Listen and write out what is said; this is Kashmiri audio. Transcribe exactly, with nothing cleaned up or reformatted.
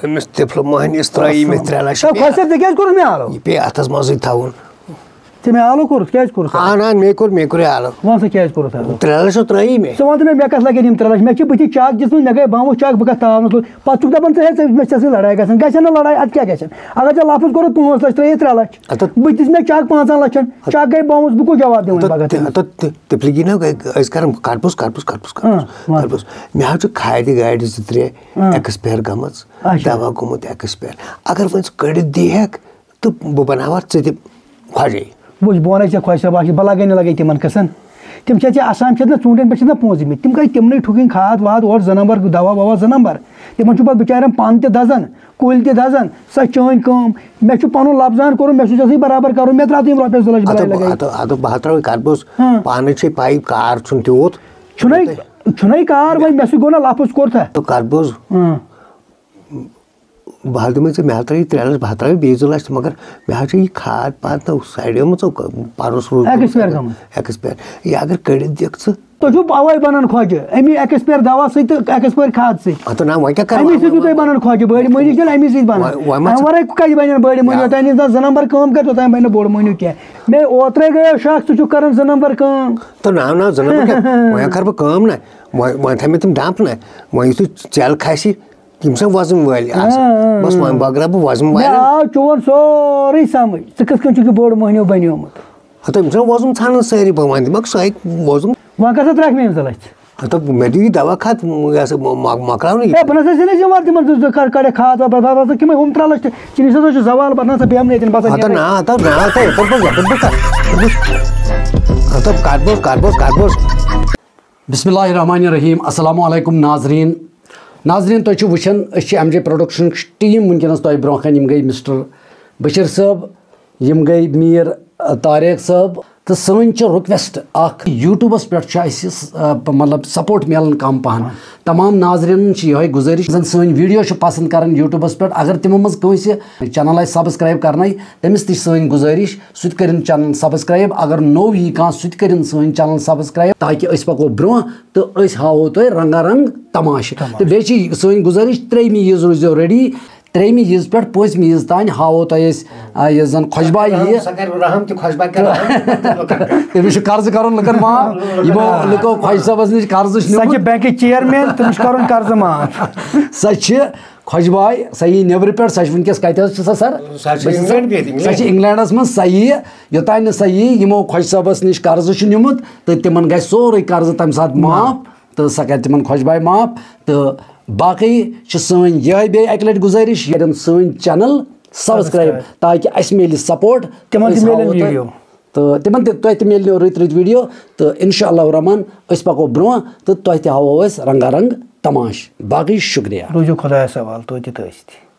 أمِس طفلہٕ مۄہنِس ترٛٲیی مےٚ ترٛےٚ لَچھ ہے، خۄش صٲب، ژےٚ کیٛازِ کوٚرُتھ مےٚ آلو؟ یہِ پیٚیہِ اَتھَس منٛزٕے تھاوُن۔ ژےٚ مےٚ آلو کوٚرُتھ، کیٛازِ کوٚرُتھ آلو؟ اَہَن، اَہَن، مے کوٚر، مے کوٚرُے آلو۔ وَن سا، کیٛازِ کوٚرُتھ آلو؟ ترٛےٚ لَچھ ترٛٲیی مےٚ۔ ژٕ وَن تہٕ مےٚ، مےٚ کَتھ لَگن یِم ترٛےٚ لَچھ؟ مےٚ چھِ بٕتھِ چَک دِژمٕژ، مےٚ گٔے باموس چَک، بہٕ کَتھ تاونَس لوٚگ۔ پَتہٕ چھُکھ دَپان ژٕ، ہے، ژےٚ، مےٚ چھِ ژےٚ سۭتۍ لَڑٲے گژھان۔ گژھن نہٕ لَڑٲے، اَدٕ کیٛاہ گژھن؟ اگر ژےٚ لفظ کوٚرُتھ پانٛژھ لَچھ، ترٛٲیِتھ ترٛےٚ لَچھ۔ اَدٕ بٕتھِس مےٚ چَک پانٛژَن لَچھَن، چَک گٔے باموس، بہٕ کُس جواب دِمہٕ وۄنۍ پَگاہ تہٕ تِمَن؟ تہٕ تہِ-، تِپلِگی نہ گٔے، أسۍ کَران کَربوز، کَربوز، کَربوز، کَربوز، ہاں، وَن۔ کَربوز۔ مےٚ حظ چھِ کھادِ گاڑِ زٕ ترٛےٚ ہاں۔ ایکسپیر گٔمٕژ، اچھا۔ دوا گوٚمُت ایکسپیر۔ اگر وۄنۍ ژٕ کٔڑِتھ دی ہٮ۪کھ، تہٕ بہٕ بَناوَتھ ژٕ تہِ خۄشٕے۔ وٕچھ، بہٕ وَنَے ژےٚ خۄش صٲب اَکھ چیٖز، بہٕ لَگَے نہٕ لَگَے تِمَن قٕصَن۔ تِم چھِ ژےٚ اَسام چھِ نہ، ژوٗنٛٹھٮ۪ن پٮ۪ٹھ چھِ نہ پونٛسہٕ دِمٕتۍ، تِم کَرِ تِمنٕے ٹھُکٕنۍ کھاد واد اورٕ زٕ نمبر، دوا وَوا زٕ نمبر۔ تِمَن چھُ پَتہٕ بِچارٮ۪ن پَن تہِ دَزان، کُلۍ تہِ دَزان۔ سۄ چھِ چٲنۍ کٲم، مےٚ چھُ پَنُن لفظان کوٚرمُت، مےٚ چھُ ژےٚ سۭتۍ برابر کَرُن، مےٚ ترٛاو تہٕ یِم رۄپیَس زٕ لَچھ بَلاے ہَتو، لَگَے۔ ہَتو، ہَتو بہٕ ہا ترٛاوَے کَربوز ہاں۔ پانَے چھے پَیی کار چھُنہٕ تیوٗت۔ چھُنَے، چھُنَے کار وۄنۍ، مےٚ سۭتۍ گوٚو نہ لفظ کوٚر تھا۔ تہٕ کَربوز۔ ہاں۔ بہٕ حظ دِمَے ژےٚ، مےٚ حظ ترٛٲوِتھ ترٛےٚ لَچھ، بہٕ حظ ترٛاوَے بیٚیہِ زٕ لَچھ تہٕ مگر مےٚ حظ چھِ یہِ کھاد پاد نہ سایڈِ منٛز ژٕ پَرُس روٗد۔ ایکسپیر گٔمٕژ۔ ایکسپیر۔ یہِ اگر کٔڑِتھ دِکھ ژٕ۔ تُہۍ چھِو اَوَے بَنان خۄجہِ، اَمی ایکسپیر دوا سۭتۍ تہٕ ایکسپیر کھاد سۭتۍ۔ اَدٕ نہ، وۄنۍ کیٛاہ کَرٕ اَمی وۄنۍ؟ سۭتۍ چھِو تُہۍ بَنان خۄجہِ، بٔڑۍ مٔہنِو چھِنہٕ اَمی سۭتۍ بَنان۔ وۄنۍ، وۄنۍ ما اَمہِ ژٕ وَرٲے کَتہِ بَنن بٔڑۍ مٔہنِو؟ یوٚتام نہٕ زَن زٕ نمبر کٲم کَرِ، توٚتام بَنہِ نہٕ بوٚڑ مٔہنِو کینٛہہ۔ مےٚ اوترَے گٔیو شک، ژٕ چھُکھ کَران زٕ نمبر کٲم۔ تہٕ نہ، نہ، زٕ نمبر کیٛاہ؟ وۄنۍ کَرٕ بہٕ کٲم نہ، وۄنۍ، وۄنۍ تھاوِ مےٚ تِم ڈَمپ نہ، وۄنۍ یُتھُے ژٮ۪ل کھسہِ، یِم چھِنہ وزن وٲلۍ آسان۔ آ، آ، بس آ۔ وۄنۍ بٲگراو بہٕ وزن مےٚ والٮ۪ن۔ آو چون سورُے سمجھ، ژٕ کِتھ کٔنۍ چھُکھ یہِ بوٚڑ مٔہنیو بنیومُت۔ ہتہٕ یِم چھِنہ وزن ژھانڈان سٲری، بہٕ وۄنۍ دِمکھ سۄے وزن۔ وۄنۍ کر سا ترٛکھ مےٚ یِم زٕ لچھ۔ ہتہٕ مےٚ دِیِو یہِ دوا کھاد، یہِ ہسا مۄ-، مۄ-، مۄکلاونہٕ یہِ۔ ہے، بہٕ نہ سا چھُس نہٕ ذمہٕ وار تِمن، ژٕ، ژٕ کر، کڑکھ کھاد واد، بس، بس، بس، تِمے ہُم ترٛےٚ لچھ تہِ، چٲنِس ہسا چھُ زوال، بس نہ سا بیٚہمہٕ نہٕ ییٚتٮ۪ن، بس ہتہٕ نہ، ہتہٕ نہ، ہتہٕ یپٲرۍ بوز، یپٲرۍ بوز، یپٲرۍ بوز۔ ہتہٕ کر بوز، کر بوز، کر بوز۔ بسم اللہ الرحمن الرحیم۔ السلام علیکم ناظرین۔ ناظرین، تُہۍ چھِو وٕچھان، أسۍ چھِ ایم جے پروڈکشن ٹیٖم وٕنکیٚنَس تۄہہِ برونٛہہ کَنہِ۔ یِم گٔے مسٹر بشیر صٲب، یِم گٔے میٖر، آ، طارق صٲب، تہٕ سٲنۍ چھِ request اَکھ، YouTubeس پٮ۪ٹھ چھُ اَسہِ، آ، مطلب support میلان کم پہن۔ تمام ناظرینن چھِ یِہوٚے گُزٲرِش، زن سٲنۍ video چھِ پسند کران YouTubeس پٮ۪ٹھ، اگر تِمو منٛز کٲنٛسہِ channel آسہِ subscribe کرنَے، تٔمِس تہِ چھِ سٲنۍ گُزٲرِش، سُہ تہِ کٔرِن channel subscribe۔ اگر نوٚو یی کانٛہہ، سُہ تہِ کٔرِن سٲنۍ channel subscribe، تاکہِ أسۍ پکو برونٛہہ تہٕ أسۍ ہاوو تۄہہِ رنگا رنگ تماشہٕ۔ تماشہٕ۔ تہٕ بیٚیہِ چھِ سٲنۍ گُزٲرِش، ترٛیٚیمہِ عیٖز روٗزِو ready۔ ترٛیٚیمہِ عیٖز پٮ۪ٹھ پٲنٛژمہِ عیٖز تام ہاوو تۄہہِ أسۍ، آ، یۄس زن خۄشباے یِیہِ۔ سۄ کرِ رحم تہِ خۄشباے کرِ رحم۔ تٔمِس چھُ قرضہٕ کرُن لُکن معاف۔ یِمو لُکو خۄجہِ صٲبس نِش قرضہٕ چھُ سۄ چھِ نیوٗمُت۔ بینکٕچ چیئرمین، تٔمِس چھُ کرُن قرضہٕ معاف۔ سۄ چھِ خۄشباے، سۄ یی نیٚبرٕ پٮ۪ٹھ، سۄ چھِ وٕنکیٚس کتہِ حظ چھِ سۄ سر؟ سۄ چھِ بہٕ چھَس، انگلینڈ بِہِتھ، سۄ چھِ انگلینڈ۔ انگلینڈس منٛز، سۄ ییہِ، یوٚتانۍ نہٕ سۄ ییہِ، یِمو خۄجہِ صٲبس نِش قرضہٕ چھُ نیوٗمُت تہٕ تِمن گژھِ سورُے قرضہٕ تمہِ ساتہٕ معاف۔ معاف۔ تہٕ سۄ کرِ تِمن خۄشباے معاف۔ تہٕ باقٕے چھِ سٲنۍ یِہوٚے بیٚیہِ اَکہِ لَٹہِ گُزٲرِش، ییٚتٮ۪ن سٲنۍ channel subscribe، subscribe۔ تاکہِ اَسہِ میلہِ support، تِمن تہِ أسۍ میلن ہاوو تۄہہِ۔ Video۔ تہٕ تِمن تہِ، تۄہہِ تہِ میلنو رٕتۍ رٕتۍ video۔ تہٕ انشاء اللہ الرحمن أسۍ پکو برونٛہہ تہٕ تۄہہِ تہِ ہاوو أسۍ رنگا رنگ تماش۔ باقٕے شُکریہ۔ روٗزِو خۄدایَس حوالہٕ، توتہِ تہٕ أسۍ تہِ۔